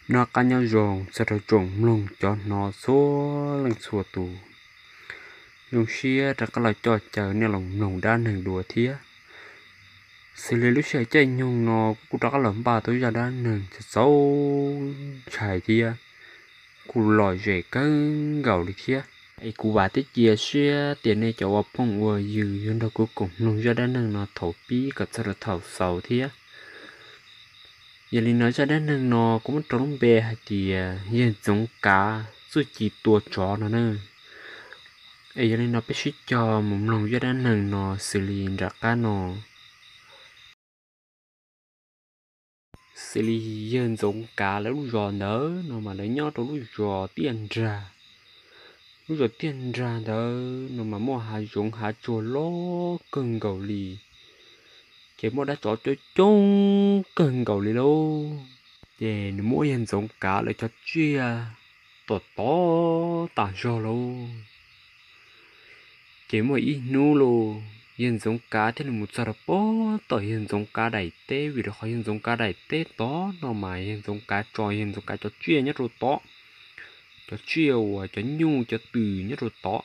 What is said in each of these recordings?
Noj qab nyob zoo txog rau tsoom mloog cov hnov txhua leej txhua tus. Zoo siab rov qab los coj caw nej los mloog dab neeg dua thiab. Xws li lub sij hawm caij nyoog no kuv kuj rov qab los npaj tau zaj dab neeg txaus ntshai thiab kuj lom zem kawg nkaus li thiab. Es kuv vam thiab cia siab tias nej cov ua phooj ua ywg yuav nrog kuv koom mloog zaj dab neeg no thaum pib kom txog rau thaum xaus thiab. Yog li no zaj dab neeg no kuv muab rau lub npe hais tias Yawg Ntxoov Kav txuj ci tua tsov no na. Es yog li no peb sib cog mus mloog zaj dab neeg no xws li nram qab no. Xws li Yawg Ntxoov Kav lawv lub zos ntawd no mas lawv nyob rau lub zos Tiaj Nrag. Lub zos Tiaj Nrag ntawd no mas muaj hav zoov hav tsuag loj kawg nkaus li, ces muaj dab tsov coob coob kawg nkaus li lauj. Ces nws muab Yawg Ntxoov Kav lawv cov tsiaj tom tod tas zog lauj. Ces muaj ib hnub lauj, Yawg Ntxoov Kav thiaj li mus txog rau pem tom Yawg Ntxoov Kav daim teb, vim rau qhov Yawg Ntxoov Kav daim teb tod no mas Yawg Ntxoov Kav tso Yawg Ntxoov Kav cov tsiaj nyob rau tod, cov tsiaj uas cov nyuj cov twm nyob rau tod.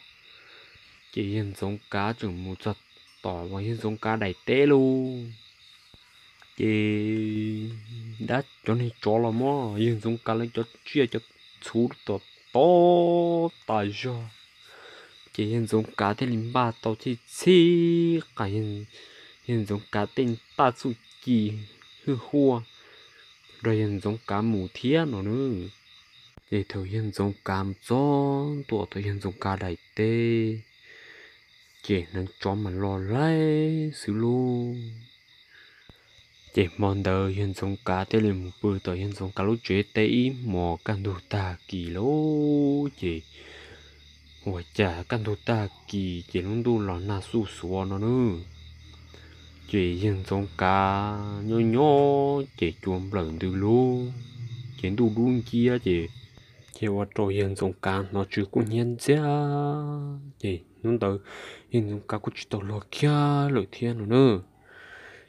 Ces Yawg Ntxoov Kav tseem mus txog tom uas Yawg Ntxoov Kav daim teb lauj, ces dab cov niag tsov los muab Yawg Ntxoov Kav lawv cov tsiaj cov txhuv tom tod tas zog. Ces Yawg Ntxoov Kav thiaj li npaj tau txhij txhib qas Yawg Ntxoov Kav tej ntaj txuj ci hwj huaj nrog Yawg Ntxoov Kav mus thiab no na. Ces thaum Yawg Ntxoov Kav mus txog ntua tom Yawg Ntxoov Kav daim teb, ces hneev tsov mas los laij xwb lauj. Ces hmo ntawd Yawg Ntxoov Kav thiaj li mus pw tom Yawg Ntxoov Kav lub tsev teb ib hmos kaj ntug tag kis lauj. Ces ua cas kaj ntug tag kis ces lub ntuj los nag xuj xuav no na. Ces Yawg Ntxoov Kav nyob nyob ces cua nplawm ntws lug, ces ntuj dub nciab ces, ces ua rau Yawg Ntxoov Kav hnov tsw kub hnyiab ntxiag. Ces hnub ntawd Yawg Ntxoov Kav kuj tsis tau luag kiag lawm thiab no na.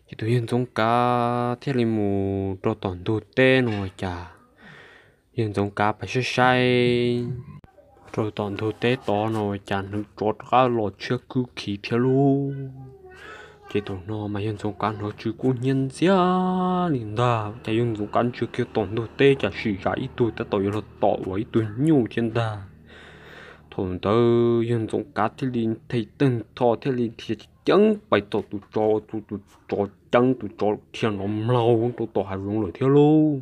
Ces tus Yawg Ntxoov Kav thiaj li mus rau tom ntug teb no ua cas Yawg Ntxoov Kav pais saib saib rau tom ntug teb tod no ua cas hneev tsov rov qab los tshiab kwb khiv thiab lauj. Ces thaum no mas Yawg Ntxoov Kav hnov tsw kub hnyiab ntxiag li ntag, cas Yawg Ntxoov Kav ntsia kiag tom ntug teb cas sim zam ib tug tab tom yuav los tom uas ib tug nyuj thiab ntag. Thaum ntawd Yawg Ntxoov Kav thiaj li the tawg ntho thiaj li dhia ceev pais tom tus tsov, tus, tus tsov ceeb tus tsov dhia nrov mlaug rau tom hav zoov lawm thiab lauj.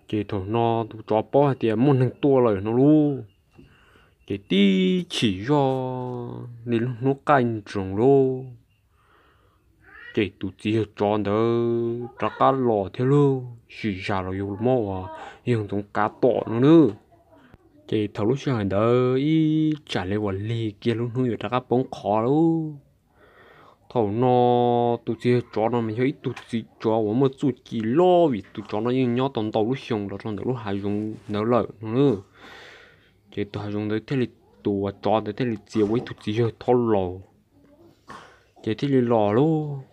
Ces thaum no tus tsov paub hais tias muaj neeg tuaj lawm no lauj, ces tib chim zoj li lub hnub qaij nroos lauj, ces tus txiv yawg tsov ntawd rov qab los thiab lauj, sim zam los yuav muab uas Yawg Ntxoov Kav tom no nawb. Ces thaum lub sij hawm ntawd ib tsam li uas lig kiag lub hnub yuav rov qab poob qho lauj. Thaum no tus txiv yawg tsov no mas yog ib tug txiv tsov uas muaj txuj ci loj, vim tus tsov no yeej nyob tau ntau lub xyoo los rau ntawm lub hav zoov ntawd lawm no nawb. Ces tus hav zoov ntawd thiaj li, tus tsov ntawd thiaj li txia ua ib tug txiv yawg thoj laus, ces thiaj li los lauj.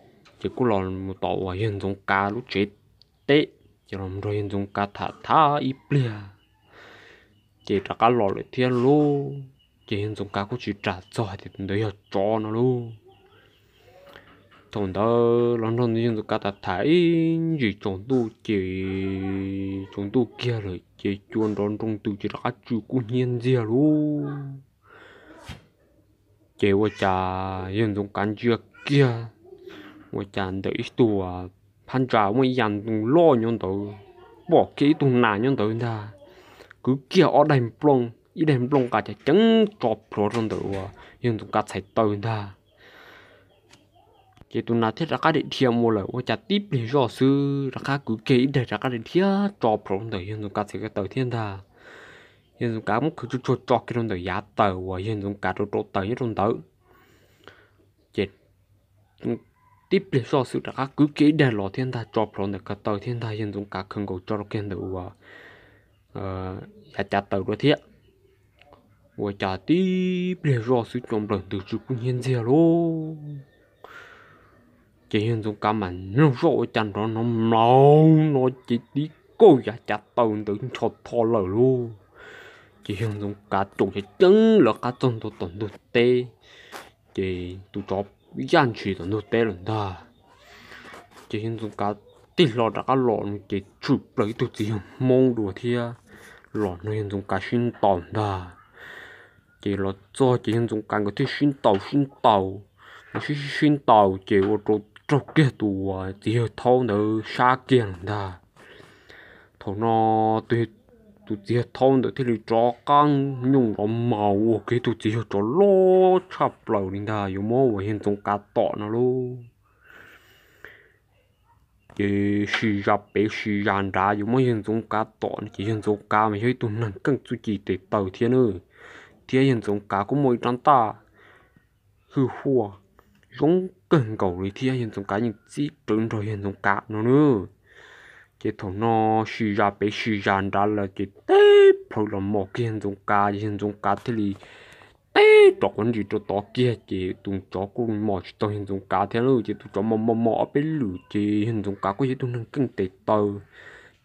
Ces kuj los mus tom uas Yawg Ntxoov Kav lub tsev teb, ces los nrog Yawg Ntxoov Kav tham tham ib pliag, ces rov qab los lawm thiab lauj. Ces Yawg Ntxoov Kav kuj tsis ras txog hais tias tus ntawd yog tsov no lauj. Thaum ntawd los nrog Yawg Ntxoov Kav tham tham ib ntsis tsaus ntuj, ces tsaus ntuj kiag lawm ces cua nrov nroo ntws ces rov qab tsw kub hnyiab ntxiag lauj. Ces ua cas Yawg Ntxoov Kav ntsia kiag, ua cas ntawm ib tug phab ntsa muaj ib yam ntoo loj nyob ntawd, pom kiag ib tug nas nyob ntawd ntag, kwv kiag ob daig nplooj, ib daig nplooj nqa cas ceeb tso plhuav rau ntawm uas Yawg Ntxoov Kav txhais taw ntag. Ces tus nas thiaj rov qab dhia mus lawm, ua cas tib pliag zoj xwb rov qab kwv kiag ib daig rov qab dhia tso plhuav rau ntawm Yawg Ntxoov Kav txhais taw thiab ntag. Yawg Ntxoov Kav muab khwv tsuag tsuag tso kiag rau ntawm yav taws uas Yawg Ntxoov Kav rau rau taws nyob rau ntawd. Ces tib pliag zoj xwb rov qab kwv kiag ib daig los thiab ntag, tso plhuav ntawm ko taw thiab ntag. Yawg Ntxoov Kav khwv nkaus tso rau kiag ntawm uas yav cav taws dua thiab, ua cas tib pliag zoj xwb cua nplawm ntws tsw kub hnyiab ntxiag lauj. Ces Yawg Ntxoov Kav mam mloog zoj ua cas nrov nrov mlaug no ces tib kauj yav cav taw ntawd ncho tho lawm lauj. Ces yawg Ntxoov Kav caum ceev ceev lawv qab txog ntua tom ntug teb, ces tus tsov yaj ntshis tom ntug teb lawm ntag. Ces yawg Ntxoov Kav tig hlo rov qab los no ces tshwm plaws ib tug txiv yawg Hmoob dua thiab los nrog yawg Ntxoov Kav sib ntaus ntag. Ces los txog ces yawg Ntxoov Kav nkawd thiaj sib ntaus sib ntaus, los sib sib sib ntaus ces ua rau raug kiag tus txiv yawg thaub ntawd sab kiag lawm ntag. Thaum no tus txiv yawg thaub ntawd thiaj li rov qab nyooj nrov mas ua kiag tus txiv yawg tsov loj tshaj plaws li ntag, yuav muab uas yawg Ntxoov Kav tom no lauj. Ces si zas pem si zas nrad yuav muab yawg Ntxoov Kav tom no ces yawg Ntxoov Kav mas yog ib tug neeg keej txuj ci tes taw thiab na, thiab yawg Ntxoov Kav kuj muaj ib rab ntaj hwj huaj zoo kawg nkaus li thiab yawg Ntxoov Kav yeej txib rawv nrog yawg Ntxoov Kav no na. Ces thaum no si zas pem si zas nrad lawm ces teb plhaw los mos kiag yawg Ntxoov Kav, yawg Ntxoov Kav thiaj li teb rov quav ntsis rau tod kiag ces tus tsov kuj mos tsis tau yawg Ntxoov Kav thiab lauj. Ces tus tsov mos mos mos ob peb lwm ces yawg Ntxoov Kav kuj yog ib tug neeg keej tes taw,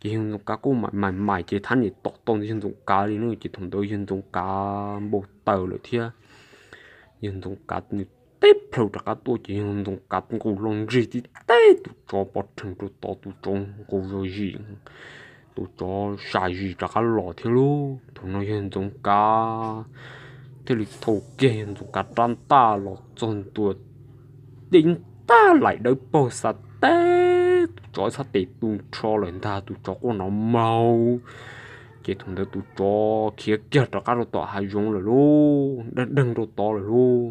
ces yawg Ntxoov Kav kuj mam mam mais ces thab niam tom tau ntawm yawg Ntxoov Kav li na. Ces thaum ntawd yawg Ntxoov Kav npau taws lawm thiab. Yawg Ntxoov Kav nws teb plhaw rov qab tuaj ces yawg Ntxoov Kav nqus loo ntsig tib teb tus tsov pov rhees rau tod, tus tsov nqus zog zis, tus tsov zis zis rov qab los thiab lauj. Thaum no yawg Ntxoov Kav thiaj li thau kiag yawg Ntxoov Kav rab ntaj los txog ntua tib ntaj laim dawb paug xav teb tus tsov txhais tes tu nrho lawm ntag, tus tsov quaj nrov maug. Ces thaum ntawd tus tsov khiav kiag rov qab rau tom hav zoov lawm lauj, daj deeg rau tod lawm lauj.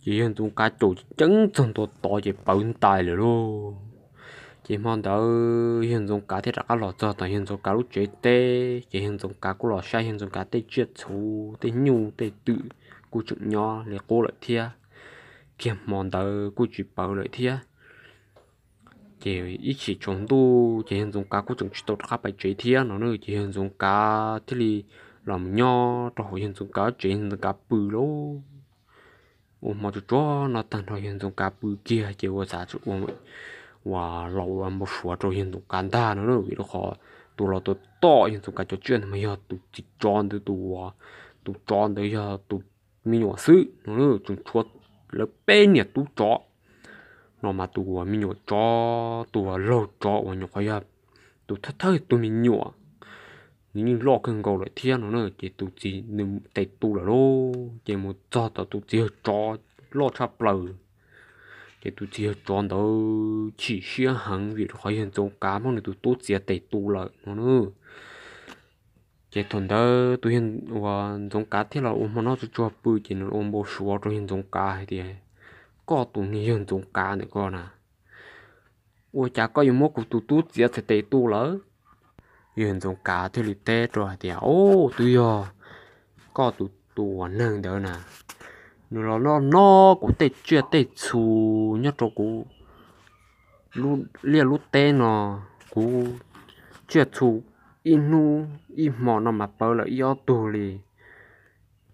Ces yawg Ntxoov Kav caum ceev txog ntua tod ces pawv ntais lawm lauj. Ces hmo ntawd yawg Ntxoov Kav thiaj rov qab los txog tom yawg Ntxoov Kav lub tsev teb, ces yawg Ntxoov Kav kuj los saib yawg Ntxoov Kav tej tsiaj txhu, tej nyuj tej twm kuj tseem nyob li qub lawm thiab. Kiag hmo ntawd kuj tsis pawv lawm thiab. Ces ib chim tsaus ntuj ces yawg Ntxoov Kav kuj tseem tsis tau rov qab pais tsev thiab no na, ces yawg Ntxoov Kav thiaj li los mus nyob rau hauv yawg Ntxoov Kav tsev, yawg Ntxoov Kav pw lauj. Ua hmo tsuag tsuag no tag nrho yawg Ntxoov Kav pw kiag ces ua xav ua, ua los ua npau suav rau yawg Ntxoov Kav ntag no na, vim rau qhov tus los tua tom yawg Ntxoov Kav cov tsiaj ntawd mas yog tus txiv tsov ntawd tus, tus tsov ntawd yog tus me nyuam xwb no, tseem tshuav lawv peb niam tub tsov no mas tus uas me nyuam tsov, tus uas laug tsov uas nyuam qhuav yog tus thawj thawj tus me nyuam, nws yeej loj kawg nkaus lawm thiab no na, ces tus txiv nws tes tu lawm lauj. Ces mus txog tom tus txiv yawg tsov loj tshaj plaws, ces tus txiv yawg tsov ntawd chim siab heev vim rau qhov yawg Ntxoov Kav muab nws tus tub txiav tes tu lawm no na. Ces thaum ntawd tus yawg uas Ntxoov Kav thiaj los ua hmo noj tsuag tsuag pw ces nws ua npau suav rau yawg Ntxoov Kav hais tias, koj tus niag yawg Ntxoov Kav ntawm koj na, ua cas koj yuav muab kuv tus tub txiav txhais tes tu lawm? Yawg Ntxoov Kav thiaj li teb rau hais tias, o, twb yog koj tus, tus uas neeg ntawd na, nws los noj noj kuv tej tsiaj tej txhu nyob rau kuv liaj lub teb no, kuv tsiaj txhu ib hnub ib hmo no mas pawv lawm ib ob tug li.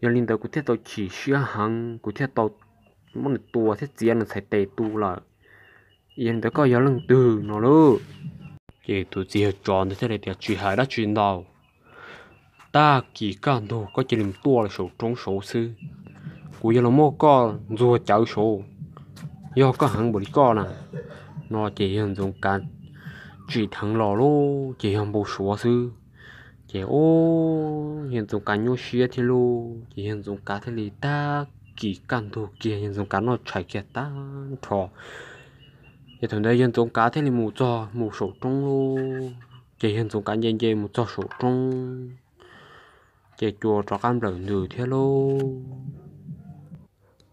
Yog li ntawd kuv thiaj tau chim siab heev, kuv thiaj tau muab nws tua thiab txiav nws txhais tes tu lawm. Yog li ntawd koj yog leej twg no lauj? Ces tus txiv yawg tsov ntawd thiaj li tias, tsis hais dab tsi ntau, tag kis kaj ntug koj cia li mus tuaj saum roob saud xwb, kuv yuav los muab koj ntxuag cawv saud, yog koj heev npaum li koj na. No ces yawg Ntxoov Kav tsim dheev los lauj, ces yog npau suav xwb. Ces yawg Ntxoov Kav nyuaj siab thiab lauj, ces yawg Ntxoov Kav thiaj li tag kis kaj ntug kiag, yawg Ntxoov Kav noj tshais kiag tag nrho. Ces thaum ntawd yawg Ntxoov Kav thiaj li mus txog mus saum roob lauj, ces yawg Ntxoov Kav nce nce mus txog saum roob, ces cua rov qab nplawm ntws thiab lauj.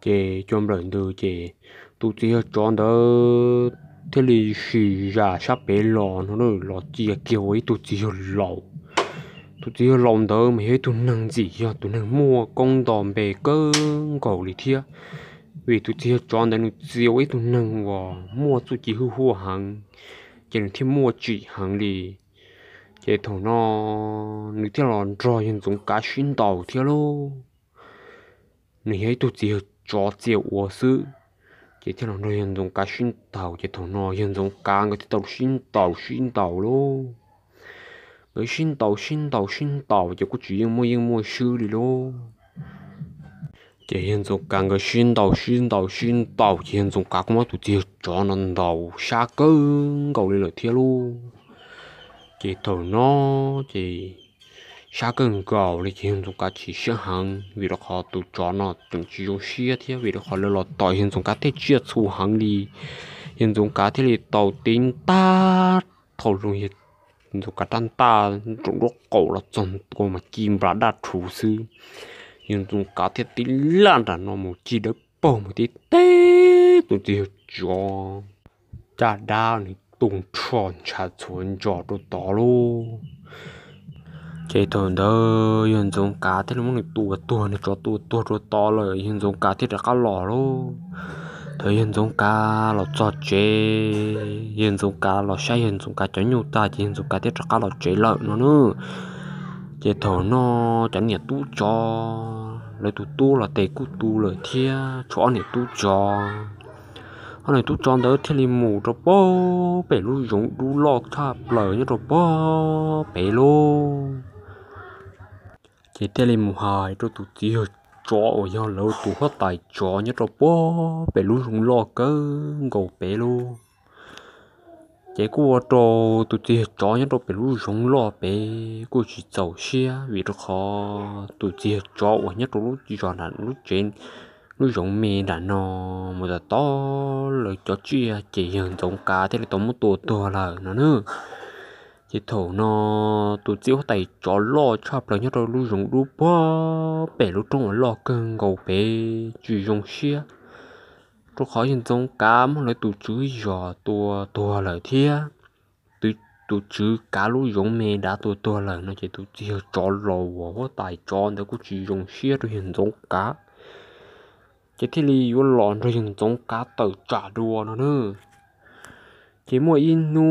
Ces cua nplawm ntws ces tus txiv yawg tsov ntawd thiaj li sim zam sab pem los no, los txia kiag ua ib tug txiv yawg laus. Tus txiv yawg laus ntawd mas yog ib tug neeg ntxim yog tus neeg muaj koob nto npe kawg nkaus li thiab, vim tus txiv yawg tsov ntawd nws txia ua ib tug neeg uas muaj txuj ci hwj huaj heev, ces nws thiaj muaj tsim heev li. Ces thaum no nws thiaj los nrog yawg Ntxoov Kav sib ntaus thiab lauj. Nws yog ib tug txiv yawg tsov txia ua xwb, Ces thiaj los nrog yawg Ntxoov Kav sib ntaus. Ces thaum no yawg Ntxoov Kav nkawd thiaj tau sib ntaus sib ntaus lauj. Nkawd sib ntaus sib ntaus sib ntaus ces kuj tsis yeej muaj yeej muaj swb li lauj. Ces yawg Ntxoov Kav nkawd sib ntaus sib ntaus sib ntaus ces yawg Ntxoov Kav kuj muab tus txiv yawg tsov no ntaus sab kawg nkaus li lawm thiab lauj. Ces thaum no ces sab kawg nkaus li ces yawg Ntxoov Kav chim siab heev vim rau qhov tus tsov no tseem tsis zoo siab thiab vim rau qhov lawv los tom yawg Ntxoov Kav tej tsiaj txhu heev li. Yawg Ntxoov Kav thiaj li tau tib ntaj thau loo yawg Ntxoov Kav rab ntaj nraum nraub qaum los txog ntua mas ci nplas daj rhuv xwb. Yawg Ntxoov Kav thiaj tib laj nram no mus ci dawb paug mus tib teb tus txiv yawg tsov, caj dab nws tu nrho ntshav txhuav ntsos rau tod lauj. Ces thaum ntawd yawg Ntxoov Kav thiaj li muab nws tua tuag, nws tsov tua tuag rau tod lawm yawg Ntxoov Kav thiaj rov qab los lauj. Thaum yawg Ntxoov Kav los txog tsev, yawg Ntxoov Kav los saib yawg Ntxoov Kav cov nyuj tag ces yawg Ntxoov Kav thiaj rov qab los tsev lawm no na. Ces thaum no cov niam tub tsov, lawv tus tub los tes kuj tu lawm thiab tshuav ob niam tub tsov. Ob niam tub tsov ntawd thiaj li mus rau pem lub zoov dub loj tshaj plaws nyob rau pem pem lauj. Ces thiaj li mus hais rau tus txiv yawg tsov uas yog lawv tus huab tais tsov nyob rau pem pem lub zoov loj kawg nkaus pem lauj. Ces kuj ua rau tus txiv yawg tsov nyob rau pem lub zoov loj pem kuj tsis txaus siab vim rau qhov tus txiv yawg tsov uas nyob rau lub zos nram lub tsev, lub zoov me nram no mus tom tod lawv cov tsiaj ces yawg Ntxoov Kav thiaj li tau muab tua tuag lawm no na. Ces thaum no tus txiv huab tais tsov loj tshaj plaws nyob rau lub zoov dub puag pem lub roob uas loj kawg nkaus pem tsis zoo siab, rau qhov yawg Ntxoov Kav muab lawv tus tswv zos tua tuag lawm thiab tus tswv kav lub zoov me dav tua tuag lawm no ces tus txiv yawg tsov laus uas huab tais tsov ntawd kuj tsis zoo siab rau yawg Ntxoov Kav, ces thiaj li yuav los nrog yawg Ntxoov Kav tawm tsam dua no na. Ces muaj ib hnub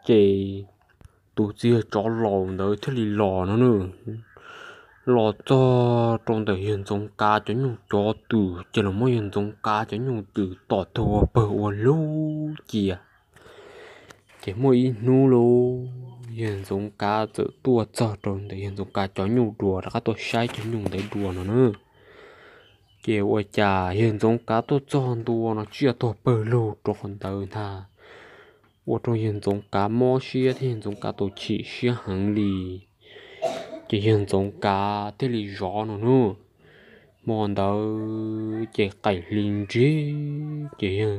ces tus txiv yawg tsov laus ntawd thiaj li los no na, los txog rau ntawm yawg Ntxoov Kav cov nyuj cov twm ces los muab yawg Ntxoov Kav cov nyuj twm tom tuag pawg ua lub cia. Ces muaj ib hnub lauj, yawg Ntxoov Kav txawm tuaj txog rau ntawm yawg Ntxoov Kav cov nyuj dua, rov qab tuaj saib cov nyuj ntawd dua no na. Ces ua cas yawg Ntxoov Kav tuaj txog ntua no tsiaj tuag pawg lug rau qhov ntawd ntag, ua rau yawg Ntxoov Kav mob siab thiab yawg Ntxoov Kav tau chim siab heev li. Ces yawg Ntxoov Kav thiaj li zov no na. Hmo ntawd ces qaim hli nrig ces yawg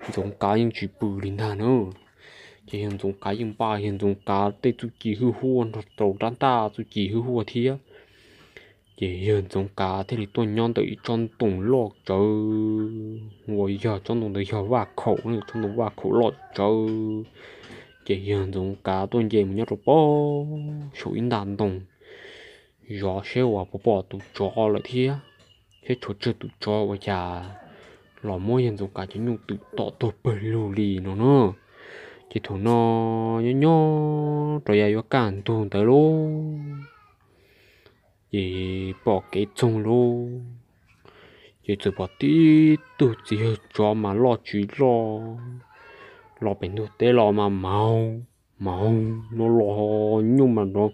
Ntxoov Kav yeej tsis pw li ntag na. Ces yawg Ntxoov Kav yeej npaj yawg Ntxoov Kav tej txuj ci hwj huaj nrog rau rab ntaj txuj ci hwj huaj thiab. Ces yawg Ntxoov Kav thiaj li tuaj nyob ntawm ib tsob ntoo loj tsawv, uas yog tsob ntoo ntawd yog vaj khaum, tsob ntoo vaj khaum loj tsawv. Ces yawg Ntxoov Kav tuaj nce mus nyob rau pem saum ib nta ntoo, zov seb uas puas pom tus tsov lawm thiab, thiab tshuav tsawg tus tsov ua cas los muab yawg Ntxoov Kav cov nyuj twm tom tuag pawg lug li no na. Ces thaum no nyob nyob rau yav yuav kaj ntug ntawd lauj, ces pom kev txoog lauj, ces txawm pom tib tug txiv yawg tsov mas loj tsis loj, los pem ntug teb los mas maug maug no, los nyuj mas nrov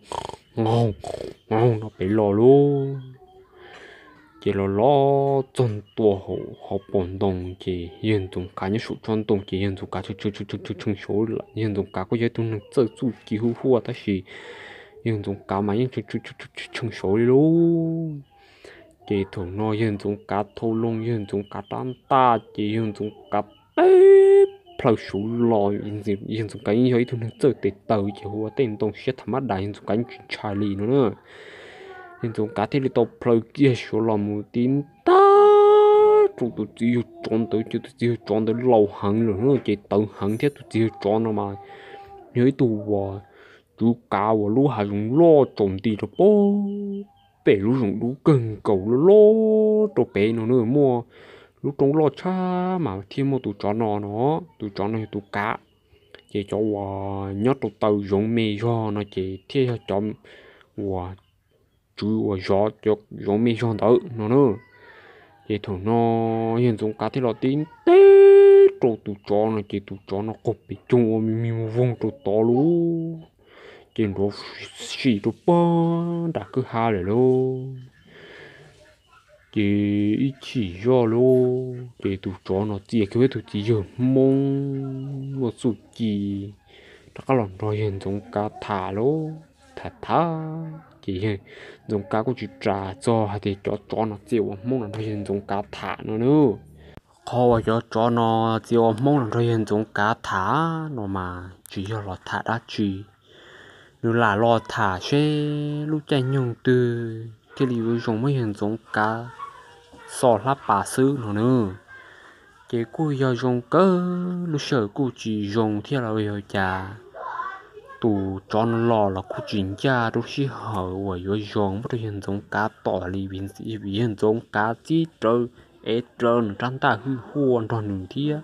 maug maug no pem los lauj. Ces los los txog ntua hauv hauv paus ntoo ces yawg Ntxoov Kav nyob saum tsob ntoo ces yawg Ntxoov Kav tshee tshee saud, yawg Ntxoov Kav kuj yog ib tug neeg txawj txuj ci hwj huaj tab sis yawg Ntxoov Kav mas yeej tshee tshee tshee saud li lauj. Ces thaum no yawg Ntxoov Kav thau loo yawg Ntxoov Kav rab ntaj ces yawg Ntxoov Kav teb plhaw saud los. Yawg Ntxoov Kav yeej yog ib tug neeg txawj tes taw ces hu ua tej ntoo siab tham mab das yawg Ntxoov Kav yeej tsis ntshai li no na. Yawg Ntxoov Kav thiaj li tau plhaw kiag saud los mus tib ntaj rau tus txiv yawg tsov ntawd, ces tus txiv yawg tsov ntawd laus heev lawm na, ces tawv heev thiab. Tus txiv yawg tsov no mas yog ib tug uas tswv kav uas lub hav zoov loj tsaus nti rau pem lub zoov dub kawg nkaus loj loj rau pem no na, muaj lub roob loj tshaj mas thiaj muaj tus tsov no no, tus tsov no yog tus kav. Ces cov uas nyob rau taw zoov me zog no ces thiaj yog cov uas tswv uas zov cov zoov me zog ntawd no na. Ces thaum no yawg Ntxoov Kav thiaj los teb teb rau tus tsov no ces tus tsov no qaug pes coog ua mi mi voog rau tod lauj. Ces nrov sim rau pog nram kwj ha lawm lauj. Ces ib chim zoj lauj ces tus tsov no txia kiag ib tug txiv yawg Hmoob muaj txuj ci rov qab los nrog yawg Ntxoov Kav tham lauj. Tham tham ces yawg Ntxoov Kav kuj tsis ras txog hais tias cov tsov no txia ua Hmoob los nrog yawg Ntxoov Kav tham no nawb. Qhov uas cov tsov no txia ua Hmoob los nrog yawg Ntxoov Kav tham no mas tsis yog los tham dab tsi, nws lam los tham seb lub caij nyoog twg thiaj li yuav zoo muab yawg Ntxoov Kav xo hlab pas xwb no nawb. Ces kuj yog zoo kawg, lub sij hawm kuj tsis zoo thiab los yog cas tus tsov no los los kuj tsis ncaj rau sij hawm uas yuav zoo muab rau yawg Ntxoov Kav tom li, vim yawg Ntxoov Kav txib rawv ev rawv nws rab ntaj hwj huaj nrog nws thiab.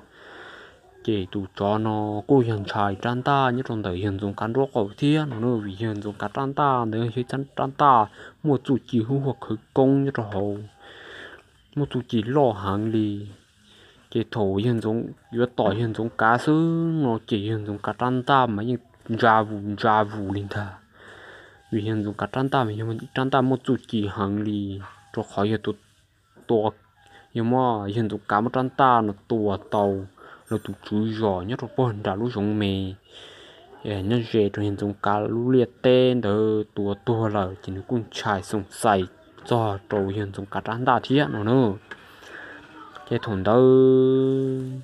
Ces tus tsov no kuj yog ntshai rab ntaj nyob rau ntawm yawg Ntxoov Kav nraub qaum thiab no nawb, vim yawg Ntxoov Kav rab ntaj ntawd yog rab ntaj muaj txuj ci hwj huaj khawv koob nyob rau hauv, muaj txuj ci loj heev li. Ces thaum yawg Ntxoov yuav tom yawg Ntxoov Kav xwb no ces yawg Ntxoov Kav rab ntaj mas yeej ntsa vus ntsa vus li ntag. Vim yawg Ntxoov Kav rab ntaj mas yog rab ntaj muaj txuj ci heev li, rau qhov yog tua, tua, yog muab yawg Ntxoov Kav muab rab ntaj no tua tau lawv tus tswv zos nyob rau pog nram lub zoov me nyob ze rau yawg Ntxoov Kav lub liaj teb ntawd tua tuag lawm ces nws kuj ntshai xoom xais txog rau yawg Ntxoov Kav rab ntaj thiab no nawb. Ces thaum ntawd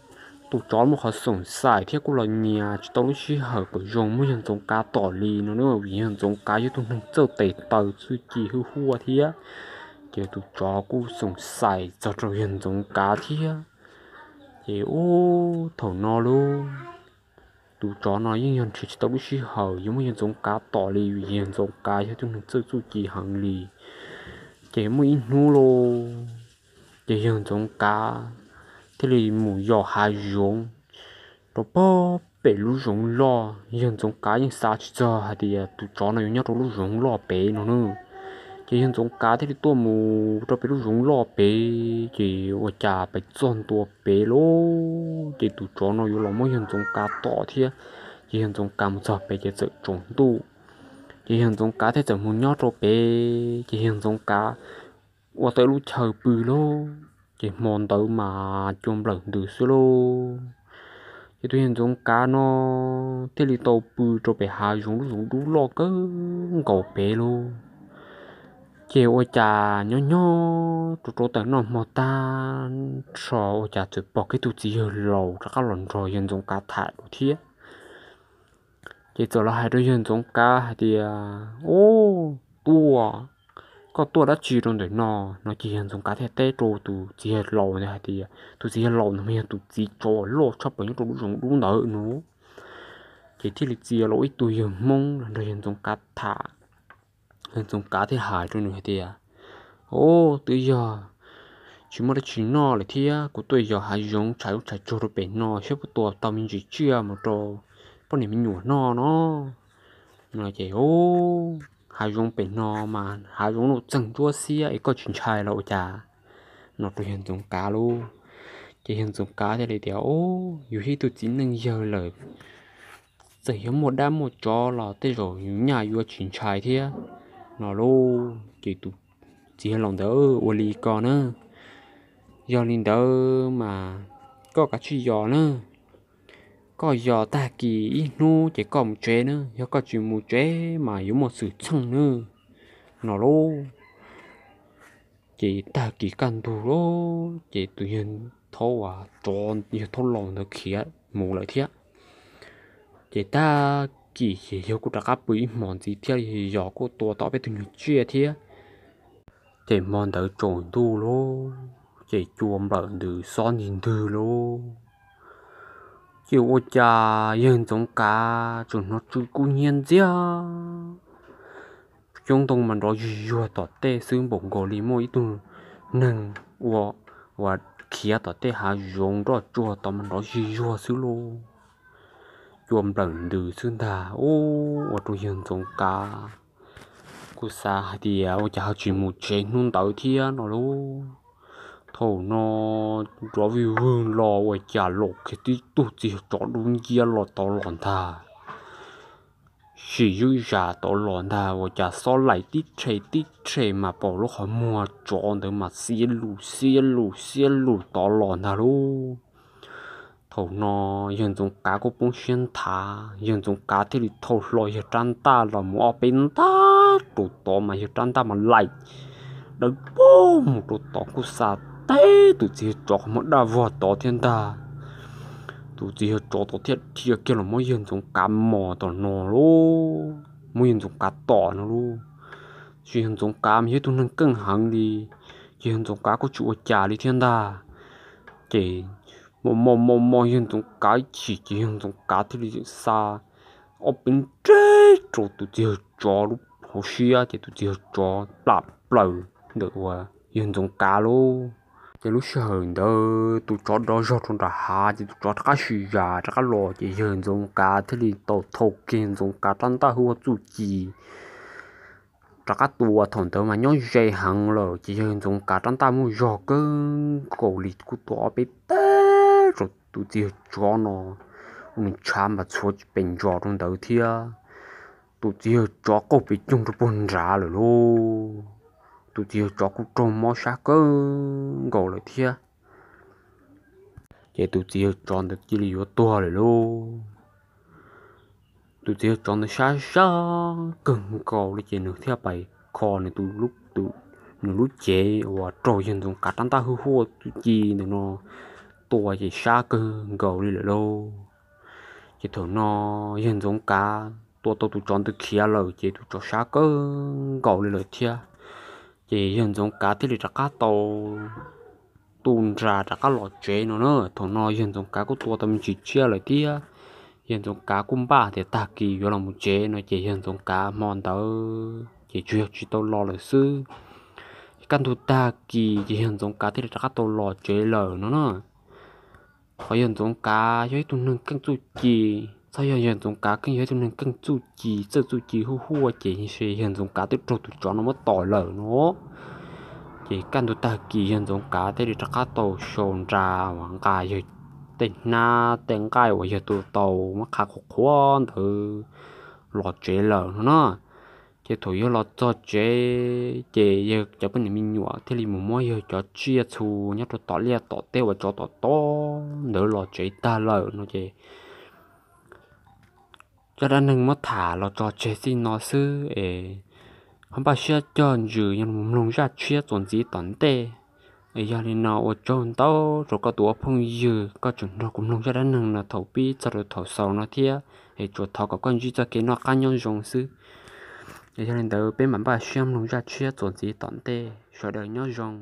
tus tsov muaj qhov xoom xais thiab kuj los nyias tsis tau lub sij hawm kom zoo muab yawg Ntxoov Kav tom li no nawb, vim yawg Ntxoov Kav yog tus neeg txawj tes taw txuj ci hwj huaj thiab. Ces tus tsov kuj xoom xais txog rau yawg Ntxoov Kav thiab. Ces ub thaum no lauj, tus tsov no yeej yog nrhiav tsis tau lub sij hawm yuav muab yawg Ntxoov Kav tom li, vim yawg Ntxoov Kav yog tus neeg txawj txuj ci heev li. Ces muaj ib hnub lauj, ces yawg Ntxoov Kav thiaj li mus yos hav zoov rau pog pem lub zoov loj. Yawg Ntxoov Kav yeej xav tsis txog hais tias tus tsov no yuav nyob rau lub zoov loj pem no nawb. Ces yawg Ntxoov Kav thiaj li tuaj mus rau pem lub zoov loj pem, ces ua cas pem txog ntua pem lauj, ces tus tsov no yuav los muab yawg Ntxoov Kav tom thiab. Ces yawg Ntxoov Kav mus txog pem ces txawm tsaus ntuj. Ces yawg Ntxoov Kav thiaj txawm mus nyob rau pem, ces yawg Ntxoov Kav ua tau ib lub chaw pw lauj. Ces hmo ntawd mas cua nplawm ntws xwb lauj. Ces tus yawg Ntxoov Kav no thiaj li tau pw rau pem hav zoov lub zoov dub loj kawg nkaus pem lauj. Ces ua cas nyob nyob rau rau tawm noj hmo tag nrho ua cas txawm pom kiag tus txiv yawg laus rov qab los nrog yawg Ntxoov Kav tham dua thiab. Ces txawm los hais rau yawg Ntxoov Kav hais tias, Ub, tuaj, koj tuaj dab tsi rau ntawm no? No ces yawg Ntxoov Kav thiaj teb rau tus txiv yawg laus ntawd hais tias, tus txiv yawg laus ntawd mas yog tus txiv tsov loj tshaj plaws nyob rau lub zoov dub ntawd no. Ces thiaj li txia los ib tug yawg Hmoob los nrog yawg Ntxoov Kav tham. Yawg Ntxoov Kav thiaj hais rau nws hais tias, Ub, twb yog tsis muaj dab tsi noj lawm thiab kuv tuaj yos hav zoov tshais ub tshais tsuag rau pem no saib puas tua tau me ntsis tsiaj mus rau poj niam me nyuam noj no. No ces, Ub, hav zoov pem no mas hav zoov no txeeg ntsuab xiab es koj tsis ntshai los ua cas? No rau yawg Ntxoov Kav lauj. Ces yawg Ntxoov Kav thiaj li tias, Ub, yus yog ib tug txiv neej yawg lawm, txawm yog muaj dab muaj tsov los tej zaum yus nyaj yuav tsis ntshai thiab. No lauj, ces tus txiv yawg laus ntawd, Ua li ko na, yog li ntawd mas koj kav tsij yos na. Koj yos tag kis ib hnub ces koj mus tsev na, yog koj tsis mus tsev mas yuav muaj xwm txheej na. No lauj, ces tag kis kaj ntug lauj, ces tus yawg thaub, yawg thaub laus ntawd khiav mus lawm thiab. Ces tag kis ces yawg kuj rov qab pw ib hmos ntxiv thiab, yog kuj tua tau peb tug nyuag tsiaj thiab. Ces hmo ntawd tsaus ntuj lauj, ces cua nplawm ntws xob nti ntwg lauj. Ces ua cas yawg Ntxoov Kav tseem hnov tsw kub hnyiab ntxiag, xyoob ntoo mas nrov zig zuag tom tej xwb npaum nkaus li muaj ib tug neeg ua, uas khiav tom tej hav zoov nroj tsuag tod mas nrov zig zuag xwb lauj. Cua nplawm ntws xwb ntag. Ub, ua rau yawg Ntxoov Kav kuj xav hais tias ua cas ho tsis mus tsev hnub ntawd thiab no lauj. Thaum no nrov vij vwg los ua cas los kiag tib tug txiv yawg tsov dub nciab los tod los ntag. Sim zwb zam tod los ntag, ua cas xob laim tib rhe tib rhe mas pom lub qhov muag tsov ntawd mas xiab lus xiab lus xiab lus tod los ntag lauj. Thaum no yawg Ntxoov Kav kuj poob siab nthav, yawg Ntxoov Kav thiaj li thau hlo yawg rab ntaj los mus ob peb ntaj rau tod mas yawg rab ntaj mas laim dawb paug mus rau tod kuj xa teb tus txiv yawg tsov qhov muag daj vog tod thiab ntag. Tus txiv yawg tsov tod thiaj dhia kiag los muab yawg Ntxoov Kav mos tom no lauj, muab yawg Ntxoov Kav tom no lauj. Tab sis yawg Ntxoov Kav mas yog ib tug neeg keej heev li, ces yawg Ntxoov Kav kuj tsis ua cas li thiab ntag. Ces mos mos mos mos yawg Ntxoov Kav ib chim ces yawg Ntxoov Kav thiaj li xa ob peb nreg rau tus txiv yawg tsov lub hauv siab ces tus txiv yawg tsov plam plaws ntawm uas yawg Ntxoov Kav lauj. Ces lub sij hawm ntawd tus tsov dov zog rau nram hav ces tus tsov rov qab sim zam rov qab los ces yawg Ntxoov Kav thiaj li tau thau kiag Ntxoov Kav rab ntaj hwj huaj txuj ci rov qab tua. Thaum ntawd mas nyob ze heev lawm ces yawg Ntxoov Kav rab ntaj muaj zog kawg nkaus li kuj tua ob peb teg rau tus txiv yawg tsov no, ua nws tshav mas txhuav tsis pes ntsos rau ntawd thiab. Tus txiv yawg tsov qaug pes coog rau puag nrad lawm lauj. Tus txiv yawg tsov kuj raug mob sab kawg nkaus lawm thiab. Ces tus txiv yawg tsov ntawd cia li yuav tuag lawm lauj. Tus txiv yawg tsov ntawd sab sab kawg nkaus li ces nws thiaj pais kho nws tus, nws lub cev uas raug yawg Ntxoov Kav rab ntaj hwj huaj txuj ci ntawm no tua ces sab kawg nkaus li lawm lauj. Ces thaum no yawg Ntxoov Kav tua tau tus tsov ntawd khiav lawm ces tus tsov sab kawg nkaus li lawm thiab. Ces yawg Ntxoov Kav thiaj li rov qab tau tu nra rov qab los tsev no na. Thaum no yawg Ntxoov Kav kuj tua tau me ntsis tsiaj lawm thiab, yawg Ntxoov Kav kuj npaj tias tag kis yuav los mus tsev no ces yawg Ntxoov Kav hmo ntawd ces tsuas yog tsis tau los lawm xwb. Kaj ntug tag kis ces yawg Ntxoov Kav thiaj li rov qab tau los tsev lawm no na. Qhov yawg Ntxoov Kav yog ib tug neeg keej txuj ci, txhob yog yawg Ntxoov Kav keej yog ib tug neeg keej txuj ci txawj txuj ci hwj huaj ces yawg Ntxoov Kav twb raug tus tsov no muab tom lawm no. Ces kaj ntug tag kis yawg Ntxoov Kav thiaj li rov qab tau sau nra uas nqa yawg tej hnab tej nqaij uas yawg tua tau muab qhav qhuav qhuav ntawd los tsev lawm no na. Ces thaum yawg los txog tsev ces yawg cov poj niam me nyuam thiaj li mus muab yawg cov tsiaj txhu nyob rau tom liaj tom teb uas tsov tom tod ntawd los tsev tag lawm no ces zaj dab neeg muab tham los tso tseg txij no xwb es ho npaj siab cog ntsws yog mus mloog zaj tshiab txuas ntxiv tom ntej. Es yog li no ua tsaug ntau rau koj tus ua phooj ywg koj tseem nrog kuv mloog zaj dab neeg no thaum pib txog rau thaum xaus no thiab es tsuas thov kom koj ntsib txoj kev noj qab nyob zoo xwb. Es yog li ntawd peb mam npaj siab mloog zaj tshiab txuas ntxiv tom ntej, sawv daws nyob zoo.